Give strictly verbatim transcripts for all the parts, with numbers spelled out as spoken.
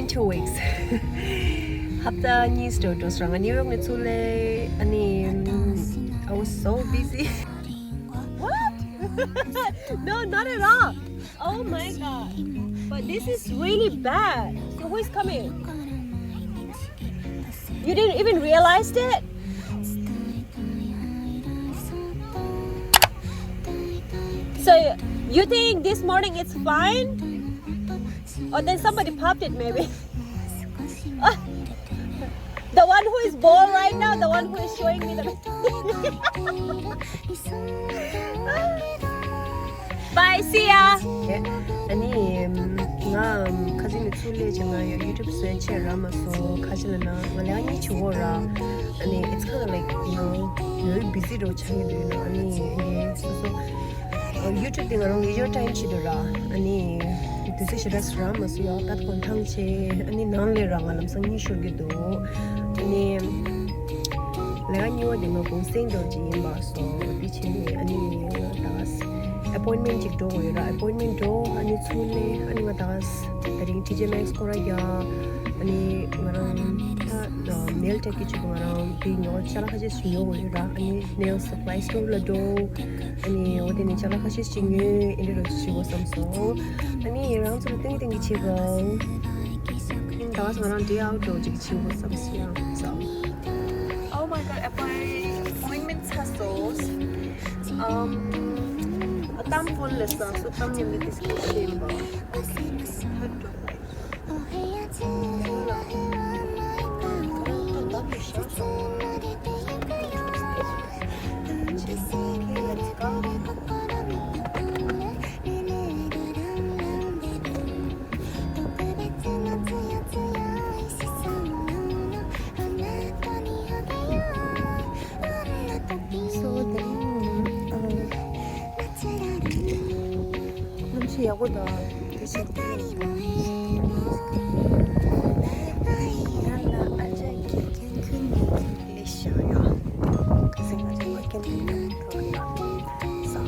Two weeks. ཧབ་ཏ་གཉིས་འགྲོ་འགྲོ་སོང་། ང་ནིའུ་ཡོག་ནས་ཚུར་སླེབས། ཨ་ནི། I was so busy. What? No, not at all. Oh my god. But this is really bad. So who is coming? You didn't even realize it? So you think this morning it's fine? Or then somebody popped it maybe? The one who is bald right now, the one who is showing me the Bye, see ya. ཨ་ནི། ང་ཁ་སང་ནས་ཚུར་སླེབས་བྱས་ང་ཡང་ཡུ་ཊུབ་བཟོས་བྱས་རག་མ་སོང་། ག་རེ་ལབ་ན་ང་ལས་ཀ་གཉིས་བྱེད་ཀྱི་ཡོད་ར། ཨ་ནི། It's kind of like, you know, very busy འདྲ་བོ་ཆགས་ཀྱི་འདུག་ཡིན་ནའང་ཨ་ནི་ངས་སོ་སོ་ཡུ་ཊུབ་དེ་ང་རང་leisure time བྱེད་འདུག་ར། ཨ་ནི་དུས་ཚོད་ཞེ་དྲག་རག་མ་སོང་། ཡང་ད་དགོང་ཐང་ཆད། ཨ་ནི་ནང་སླེབས་ར་ང་ལམ་སང་གཉིད་ཤོར་གྱི་འདུག་ཨ་ནི་ལས་ཀ་གཉིས་པ་དེ་ང་གུང་སེང་འདྲ་བོ་ཅིག་ཡིན་པ་སོང་། དེ་བྱས་ནས་ཨ་ནི་ད་appointment ཅིག་འགྲོ་དགོས་ཡོད་ར། appointment འགྲོ། ཨ་ནི་ཚུར་སླེབས། ཨ་ནི་ང་ད་དེ་རིང་ཊི་ཇེ་མེག་སི་སྐོར་ར་རྒྱག་ཨ་ནི་ང་རང་ད་nail tech གི་ཆེད་དུ་ང་རང་དེ་ཉོ་ཅ་ལག་ཁ་ཤས་ཤིག་ཉོ་དགོས་ཡོད་ར། ཨ་ནི་nail supply store ལ་འགྲོ། ཨ་ནི་འོ་དེ་ནས་ཅ་ལག་ཁ་ཤས་ཤིག་ཉོས། ཨེ་འདྲ་རོ་ཞིག་བྱེད་དགོས་བསམ་སོང་། ཨ་ནི་ཡི་རང་ཚོ་ལ་སྟོན་གྱི་སྟོན་གྱི་བྱེད་དགོས། ཨིན་ད་ང་རང་day out འདྲ་བོ་ཅིག་བྱེད་དགོས་བསམ་སོང་། Oh my god, appointment ཚར་སོང་། ཨམ། ཨ་གཏམ་ཕོན་ལས་ས་སུ་གཏམ་ཉན་ནས་དེ་སྐད་ཆ་ཡིན་པ། So then, um, གནམ་གཤིས་ཡག་པོ་འདུག་དེ་བཞིན་ང་ལ་ཨ་ཅག་གིས་ཁྱོད་ཁྱོད་ནས་ལས་བཞག་ཡོད། ཁ་སང་ང་ཚོ་ཨོར་གན་ནས་འགྲོ་ཡོད། So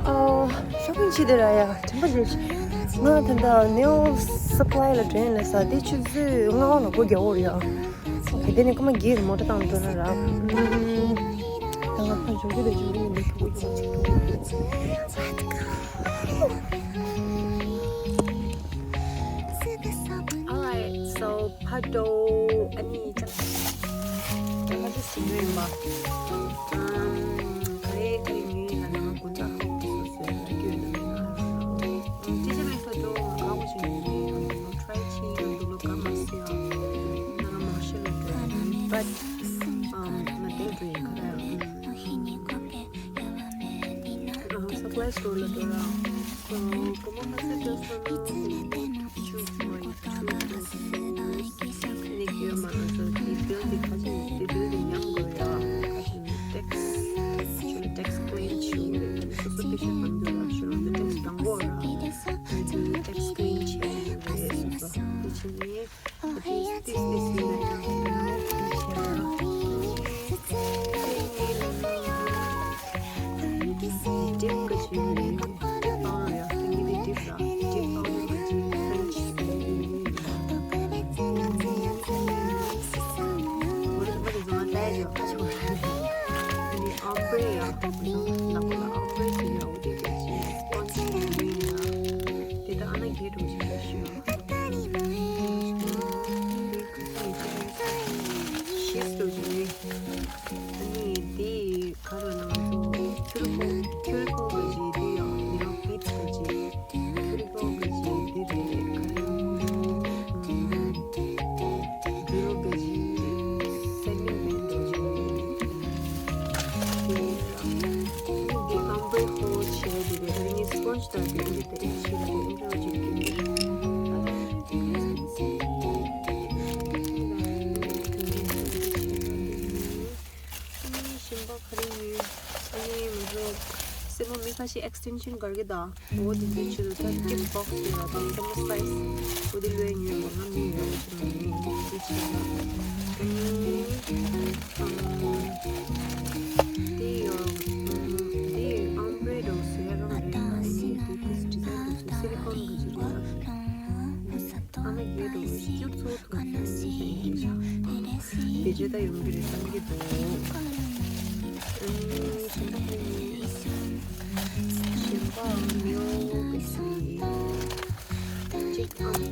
ཨོ། ཤོ་པིང་བྱེད་དེ་ར་ཡ། དྲན་པ་བརྗེད། ང་ད་ལྟ་nail supply ལ་འགྲོ་ཡིན་ལབ་ས་དེ་ཆུ་ཚོད་ལྔ་པ་ལ་སྒོ་རྒྱག་འོ་རེད་ཡ། ཨོ་ཁེ། དེ་ནས་སྐར་མ་བརྒྱད་རེད་མོ་ཊ་བཏང་འགྲོ་ན་ར། ཨུམ། ད་ང་ཕར་འཇོག་རྒྱུ་ལ་འཇོག་རྒྱུ་མི་འདུག་ཁྱོད་ཀྱིས་ཅིག་འགྲོ་དགོས་ཀྱི་ཡོད་ཅིག་འགྲོ་དགོས་ཀྱི་ཡོད་ཅིག Alright, so ཕར་འགྲོ། ཨ་ནི་ཅང་ཅང་ཅི་ཞིག་ཡིན་པ། ཨམ། ག་རེ་ག་རེ་ཉོས་ཡིན་ལབ་ན་ང་དགོང་དག་ཧ་གོ་སོ་སོའི་ལ་སྐྱོན་ན་མེད་ན། ཅི་ཅི་མེད་ས་འགྲོ་ང་ཧ་གོ་ཞིག་ཉོས་ཡིན། ཨམ། try བྱེད་ཡིན། འདུག་ལོ་ག་མ་སི་ཡ། ང་ལ་མ་ཤེས་ལ་འགྲོ་ཡིན། But ཨམ། ང་དེ་འགྲོ་ཡིན་ག་རེ། ཨམ། ཨ། supply store ལ་འགྲོ་ར། ཨ། སྒོར་མོ་ཁ་ཤས་སྤྲད་སོང་ན་ཆུ་ཆུ་ཆུ་ཆུ་ཡོད་མ་རེད། ཚོ་དེ་བིལ་དེ་ཁ་ཤས་དེ་བིལ་དེ་ཉམས་དགོས་ཡ། ཁ་ཤས་ནི་ཊེག་སི་ཁྱོད་ཊེག་སི་ཀི་ལིན་བྱེད་དགོས་རེད། སོ་སོ་དེ་བཞིན་གང་འགྱུར་ལ་ཤོད་རོགས། འདི་ཊེག་སི་དང་པོ་ར། ཨ་ནི་ཊེག་སི་ཀི་ལིན་བྱེད་དགོས་རེད། སོ་སོ་དེ་བཞིན་ནི། This, this, this is the dip. ད་དེ་འདི་དེ་ཤི་ལ་དེ་འདྲ་ཅིག་གི་ཨ་ནི་ཞིམ་པ་ག་རེ་ཡིན། ཨ་ནི་མི་འགྲོ། སེམས་པ་མི་ཁ་ཤས་extension གར་གི་ད། འོ་དེ་འདྲ་ཆུ་ཚོད་ཀྱི་box ཡོད་ལ་དང་སེམས་པ་size འོ་དེ་ལོས་ཉོས་པ་ང་མི་ཡོད་ཆུ་ནི་དེ་ཆེ་ལ། ཨ་ནི་དེ་ཡོད། དེ་ombre འདྲ་བོ་བཟོ་ཡ་རང་རེད། ཨ་ནི་དེ་དེ་design འདྲ་བོ་silicone གི་ཆུ་ལ། ཨ་ན་རྒྱུ་འདྲ་བོ་སྐྱུར་ཚོ་ཐུག་བེད་སྤྱོད་ད་ཡོང་གི་རེད་བསམ་གྱི་འདུག་ཨུམ། ཞིམ་པའམ་མེའོ་གི་ཚུལ་ཡིན། གཅིག་ཨམ།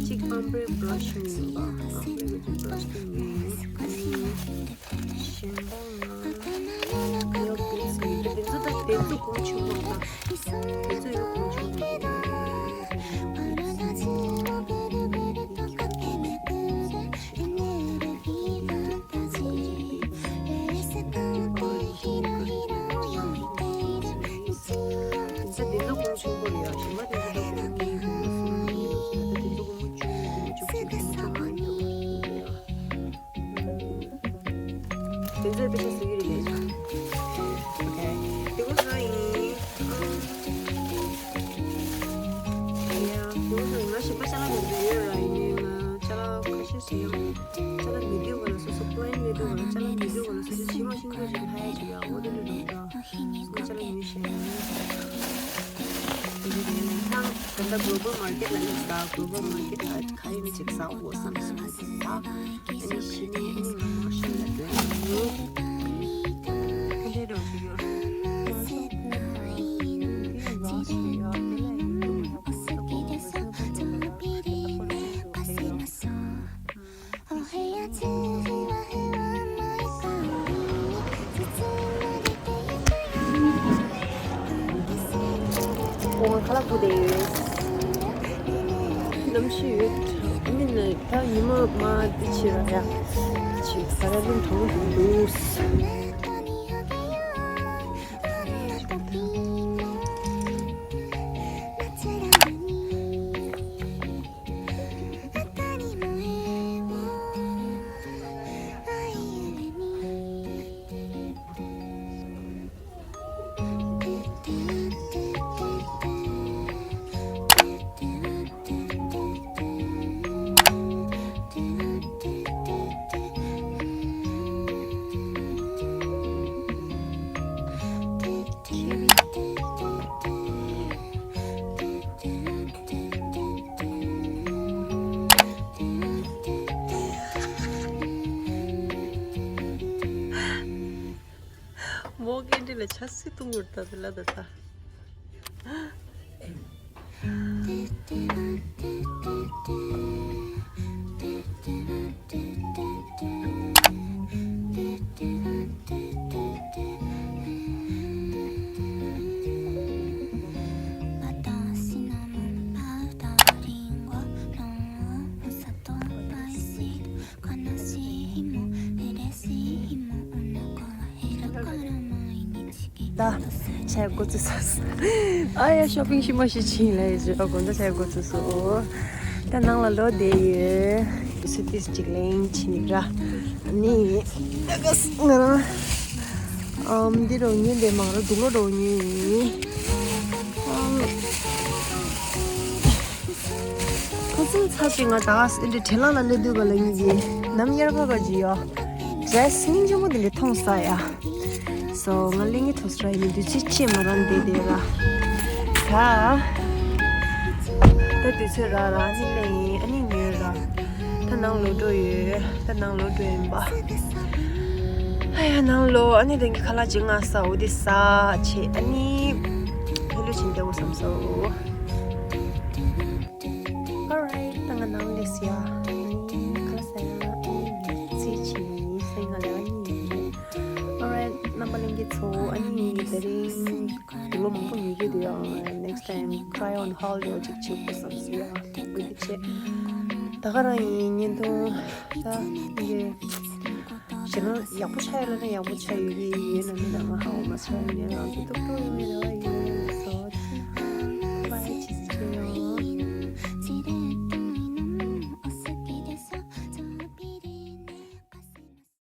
གཅིག་ombre brush ཡིན་པ། ombre གི་brush དེ་ཡིན། གཉིས། ཞིམ་པའམ་མེའོ་གི་ཚུལ་ཡིན། དེ་ཚོ་ད་དེ་ཚོ་གོང་ཆུང་མོ་དང་། དེ་ཚོ་ཡོད་གོང་ཆུང་མོ་དང་། དེ་ཚོའི་དཔེ་ཆ་བཟོ་གི་རེད་ལས་བྱ། Okay. དེ་གོ་ས་ཡིན། ཡ། དེ་གོ་ས་ཡིན། ང་ཞིམ་པ་ཅ་ལག་མི་འདུག་ཡོད་ར། ཡིན་ནའི་ང་ཅ་ལག་ཁ་ཤས་ཤིག་ཡང་ཅ་ལག་མི་འདུག་ག་ལ། སོ་སོ་plan མི་འདུག་ག་ལ། ཅ་ལག་མི་འདུག་ག་ལ། སོ་སོ་ཕྱི་མ་ཤིང་ཏོག་ཞིག་ལྷ་ཡ་ཅིག་ཡ། འོ་དེ་འདྲ་འདུག་ག་ང་ཅ་ལག་ཉོས་ཤེས་ཡ། དེ་འདྲ་རེད། ལན་ཐང་ད་ལྟ་global market ལ་སླེབས་ས། global market ལ་ག་རེ་ནས་ཅིག་ཟ་དགོས་བསམ་སོང་། ཨ་ནི་ཕྱི་ནས་ཨ་ནི་ང་མ་ཤི་ལ་འདོད་ཡོད། ཨ་འདྲའི་འདྲ་བོ་ཞིག་ཡོད་རེད། ང་ཚོ་ཕ་ནས་ང་ཚོ་ཡ་དེ་ལ་ཡང་འདུག་ཡ་ཁོ་ཚོ་ཁོ་ཚོ་ཁོ་ཚོ་ཁོ་ཚོ་ཁོ་ཚོ་ཁོ་ཚོ། ཁོང་ཁ་ལག་བུ་དེ་ཡོད། གནམ་གཤིས་ཡོད། མི་ནི་ད་ཉི་མ་མ་དེ་ཕྱི་ར་ཡ། ཕྱི་ས་ར་ལུང་གྲང་མོ་འདུག་མོ་གེ་འདྲི་ལ་ཆ་སི་ཏུང་ངུར་ཏ་དེ་ལ་ད་ད། ད་ཆ་འགོ་ཚུགས་སོང་། ཨ་ཡ་shopping ཞིག་མ་ཞིག་ཕྱིན་ལ་ཡོད་ཟེར། ཨ་དགོང་ད་ཆ་འགོ་ཚུགས་སོང་། ད་ནང་ལ་ལོག་བསྡད་ཡོད། སུ་ཏིས་གཅིག་ལེན་ཕྱིན་ནི་ར། ནི་ད་ག་ང་རང་ཨམ་འདི་རོ་ཉིན་དེ་མང་རོ་འདུག་ལོ་རོ་ཉིན། ཁ་སང་ཚར་ཅིག་ང་ད་ག་ས་འདི་བྲེལ་ལ་ལ་ལེ་དུས་ག་ལ་ཡིན་གྱི་ནམ་དབྱར་ཁ་ག་ཅི་ཡོད། dress སྙིང་རྗེ་མོ་དེ་འདྲ་མཐོང་ས་ཡ། སོ་ང་གླེང་གི་ཐོས་ར་ཡིན། དུས་ཚོད་ཅི་མ་རང་བསྡད་བསྡད་ར། ད་ད་དུས་ཚོད་རག་ར། ཨ་ནི་གླེང་ཡིན། ཨ་ནི་ཉོས་ར། ད་ནང་ལོག་འགྲོ་ཡོད། ད་ནང་ལོག་འགྲོ་ཡིན་པ། ཨ་ཡ་ནང་ལོག་ཨ་ནི་དེང་གི་ཁ་ལག་ཅིག་ང་ཟ། འོ་དེ་ཟ་བྱས་ཨ་ནི་ཕ་ལུ་ཕྱིན་བསྡད་འོ་བསམ་སོང་། Alright ད་ང་ནང་སླེབས་ཡ། ཨ་ནི་ཁ་ལག་ཟ་ཡ། ཨ་ནི་ཚིག་ཅིག་ཡིན་སེང་ང་ལ་ཨ་ནི་ཡིན། Alright རྣམ་པ་ལྷན་རྒྱས་ཚོ། ཨ་ནི་ངས་དེ་རིང་དུག་ལོག་མང་པོ་ཉོས་ཀྱི་འདུག་ཡང་next time try on haul འདྲ་བོ་ཅིག་བྱེད་དགོས་བསམ་སོང་ཡ། འོ་དེ་བྱས་ད་ག་རང་ཡིན། བརྙན་ཐུང་ད་ངས། ཁྱེད་རང་ཡག་པོ་ཆགས་ཡོད་ལབ་ན་ཡག་པོ་ཆགས་ཡོད་ཀྱི་ཡིན་ལབ་མིན་ལ་ང་ཧ་གོ་མ་སོང་། ངས་རང་ཚོ་ཏོག་ཏོག་ཡིན་མིན་ལབ་ཡིན།